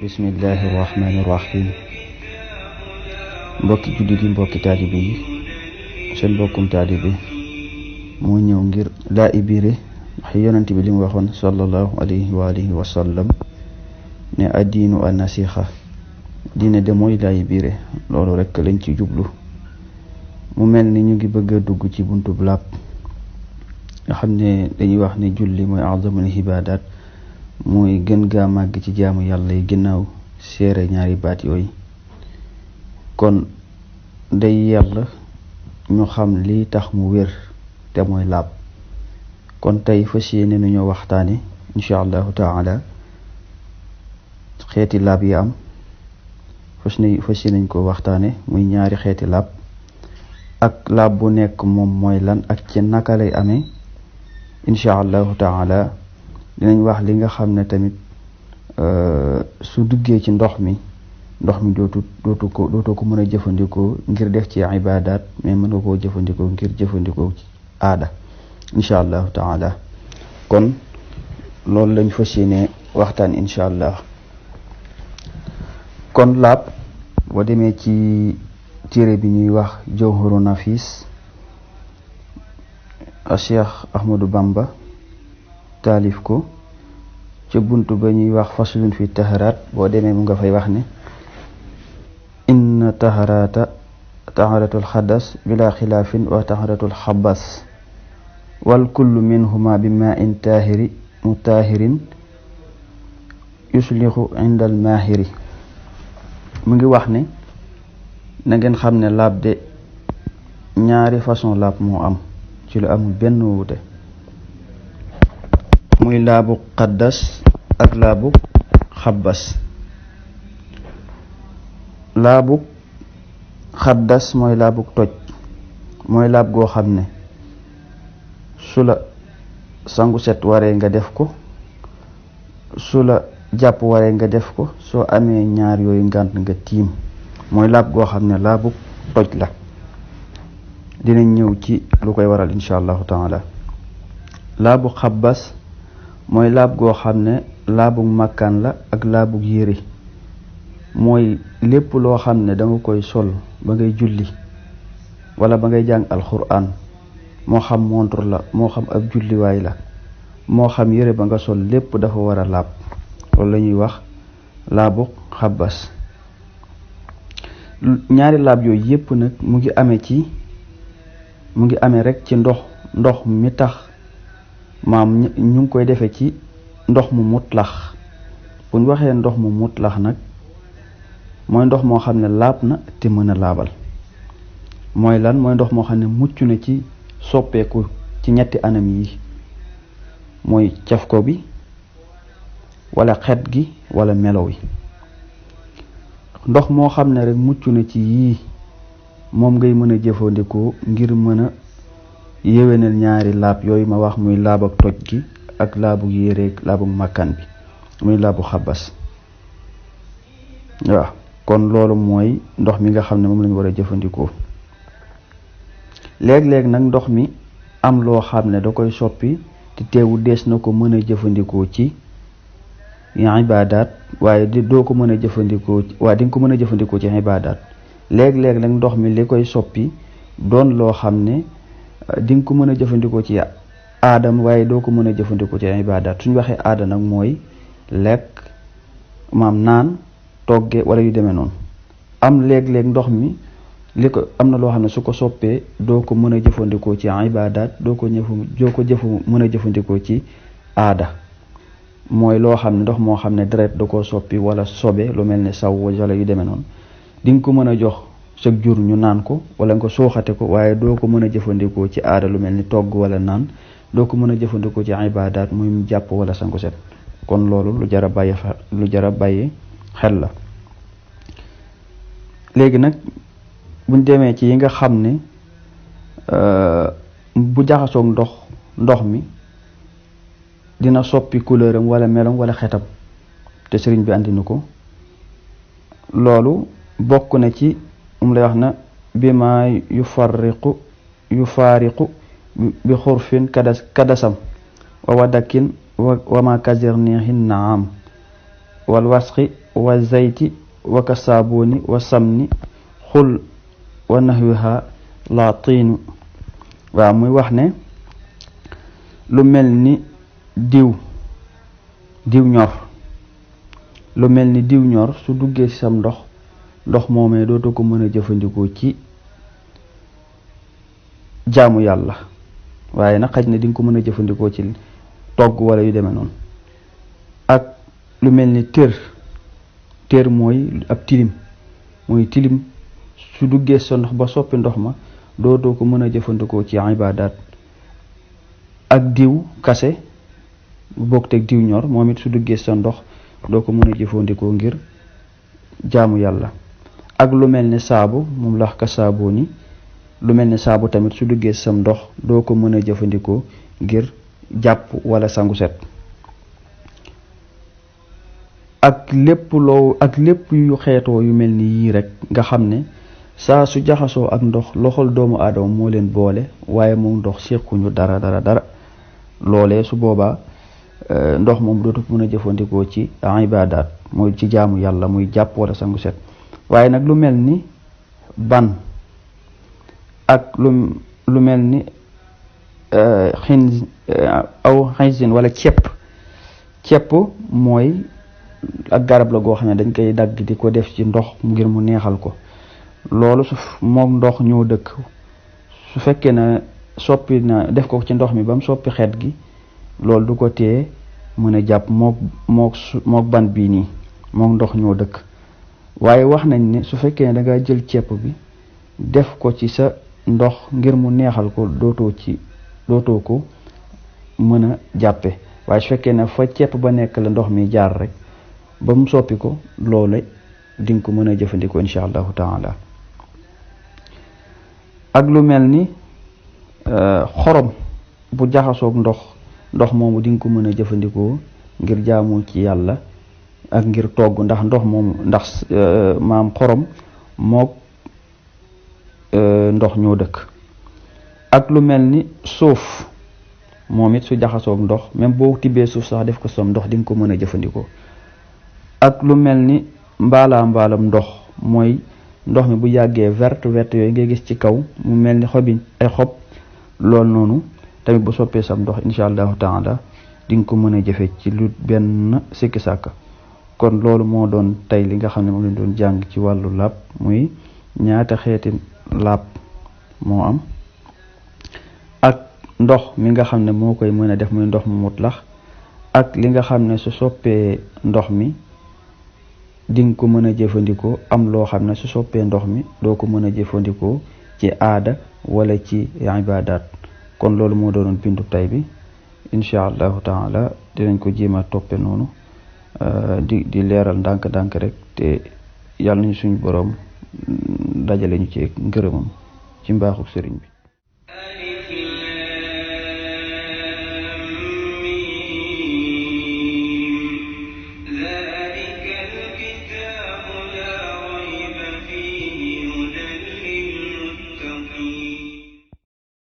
bismillahi rahmaani rahim mbokki jullit yi mbokki taalibe yi seen mbokkum taalibe moo ñëw ngir laa ibire wax yonent bi li mu waxoon sallallahu alayhi wa alihi wa sallam ne addiinu an nasiha diine de mooy laa ibire loolu rekk lañ ci jublu. mu mel ni ñu ngi bëgg a dugg ci buntu laab nga xam ne dañuy wax ne julli mooy azamul ibaadaat mooy gën gaa màgg ci jaamu yàlla yi ginnaaw seere ñaari baat yooyu. kon day yàlla ñu xam lii tax mu wér te mooy laab. kon tey fas yéene nu ñoo waxtaane incha allahu taala xeeti laab yi am fas yéene ko waxtaane muy ñaari xeeti laab ak laab bu nekk moom mooy lan ak ci naka lay amee incha allahu taala. dinañ wax li nga xam ne tamit su duggee ci ndox mi dootu ko mën a jëfandikoo ngir def ci ibaadaat mais mën nga koo jëfandikoo ngir jëfandikoo ci aada incha allahu taala. kon loolu lañ fas yéene waxtaan incha allah. kon laab boo demee ci téere bi ñuy wax jawharu nafis a Cheikh Ahmadou Bamba taalif ko ca buntu ba ñuy wax faslun fi taharaat boo demee mu nga fay wax ne inna taharatul xadas bila xilaafin wa taharatul xabas wal kullu minhuma bi ma in taahiri mutaahirin yuslixu indal maahiri. mu ngi wax ne na ngeen xam ne laab de ñaari façon laab moo am ci lu amul benn wuute, muy laabu xaddas ak laabu xabbas. laabu xaddas mooy laabu toj, mooy laab goo xam ne su la sangu set waree nga def ko, su la jàpp waree nga def ko, soo amee ñaar yooyu ngànt nga tiim. mooy laab goo xam ne laabu toj la. dinañ ñëw ci lu koy waral incha allahu taala. laabu xabbas mooy laab goo xam ne laabu makkaan la ak laabu yére. mooy lépp loo xam ne danga koy sol ba ngay julli wala ba ngay jàng alquran, moo xam montre la, moo xam ab julliwaay la, moo xam yére ba nga sol, lépp dafa war a laab. loolu la ñuy wax laabu xabbas. ñaari laab yooyu yépp nag mu ngi amee rek ci ndox mi tax maam ñu ngi koy defee ci ndox mu mutlax. bu ñu waxee ndox mu mutlax nag mooy ndox moo xam ne laab na te mën a laabal. mooy lan? mooy ndox moo xam ne mucc na ci soppeeku ci ñetti anam yi, mooy cafko bi wala xet gi wala melo wi. ndox moo xam ne rek mucc na ci yii moom ngay mën a jëfandikoo ngir mën a yéwénal ñaari laab yooyu ma wax, muy laab ak toj gi ak laabu yéreeg laabu makkaan bi, muy laabu xabbas. waaw kon loolu mooy ndox mi nga xam ne moom lañu war a jëfandikoo. léeg-léeg nag ndox mi am loo xam ne da koy soppi te teewu dees na ko mën a jëfandikoo ci ibaadaat, waaye doo ko mën a jëfandikoo, waaye di nga ko mën a jëfandikoo ci ibaadaat. léeg-léeg nag ndox mi li koy soppi doon loo xam ne di nga ko mën a jëfandikoo ci aadam, waaye doo ko mën a jëfandikoo ci ibaadaat. suñu waxee aada nag mooy lekk, maam naan, togge wala yu demee noonu. am léeg-léeg ndox mi am na loo xam ne su ko soppee doo ko mën a jëfandikoo ci ibaadaat, doo ko mën a jëfandikoo ci aada. mooy loo xam ne ndox moo xam ne deret da koo soppi wala sobe, lu mel ne saw wala yu demee noonu. di nga ko mën a jox sa jur ñu naan ko wala nga sooxate ko, waaye doo ko mën a jëfandikoo ci aada, lu mel ni togg wala naan. doo ko mën a jëfandikoo ci ibaadaat, muy jàpp wala sangu set. kon loolu lu jar a bàyyi xel la. léegi nag buñ demee ci yi nga xam ne bu jaxasoog ndox mi dina soppi couleur am wala melam wala xetam, te sëriñ bi andi na ko. loolu bokk na ci lay wax na bi ma yufaariqu bi xurfin kadasam wa wadakin wa ma kasir neexin naam wal wasqi wa zayti wa kasaabuni wa samni xul wa nahwiha la tiinu. waaw muy wax ne lu mel ni diw ñor lu mel ni diw ñor su duggee ci sam ndox moomee dootoo ko mën a jëfandikoo ci jaamu yàlla, waaye nag xaj na di nga ko mën a jëfandikoo ci togg wala yu demee noonu. ak lu mel ni tër mooy ab tilim su duggee sa ndox ba soppi ndox ma dootoo ko mën a jëfandikoo ci ibaadaat. ak diw kase bu bokk teg diw ñor moom it su duggee sa ndox doo ko mën a jëfandikoo ngir jaamu yàlla. ak lu mel ni saabu moom lax ka saaboo ni lu mel ni saabu tamit su duggee sam ndox doo ko mën a jëfandikoo ngir jàpp wala sangu set. ak lépp yu xeetoo yu mel ni yii rek nga xam ne saa su jaxasoo ak ndox loxol doomu aadama moo leen boole waaye moom ndox séquñu dara loolee su boobaa ndox moom dootu mën a jëfandikoo ci ibaadaat mooy ci jaamu yàlla muy jàpp wala sangu set. waaye nag lu mel ni ban ak lu mel ni xinsin wala cepp mooy ak garab la goo xam ne dañ koy dagg di ko def ci ndox ngir mu neexal ko. loolu moom ndox ñoo dëkk. su fekkee ne soppi na def ko ci ndox mi ba mu soppi xeet gi loolu du ko tee mën a jàpp mook ban bii nii mook ndox ñoo dëkk. waaye wax nañ ne su fekkee ne danga jël cepp bi def ko ci sa ndox ngir mu neexal ko dootoo ko mën a jàppe. waaye su fekkee ne fa cepp ba nekk la ndox mi jaar rek ba mu soppi ko loole dinga ko mën a jëfandikoo insha allahu taala. ak lu mel ni xorom bu jaxasoog ndox moomu dinga ko mën a jëfandikoo ngir jaamu ci yàlla ak ngir togg ndax ndox moomu maam xorom mook ndox ñoo dëkk. ak lu mel ni suuf moom it su jaxasoog ndox même boo tibbee suuf sax def ko som ndox dinga ko mën a jëfandikoo. ak lu mel ni mbaalam ndox mooy ndox mi bu yàggee vert yooyu ngay gis ci kaw mu mel ni ay xob loolu noonu tamit bu soppee sam ndox insha allahu taala di nga ko mën a jëfe ci lu benn sikki sàkk. kon loolu moo doon tey li nga xam ne moom lañ doon jàng ci wàllu laab muy ñaata xeeti laab moo am ak ndox mi nga xam ne moo koy mën a def muy ndox mu mutlax ak li nga xam ne su soppee ndox mi dinga ko mën a jëfandikoo am loo xam ne su soppee ndox mi doo ko mën a jëfandikoo ci aada wala ci ibaadaat. kon loolu moo doonoon bindu tay bi incha allahu taala dinañ ko jéem a toppe noonu di leeral ndànk rek te yàlla nañu suñu boroom dajale ñu ci ngërëmam ci mbaaxu sëriñ bi.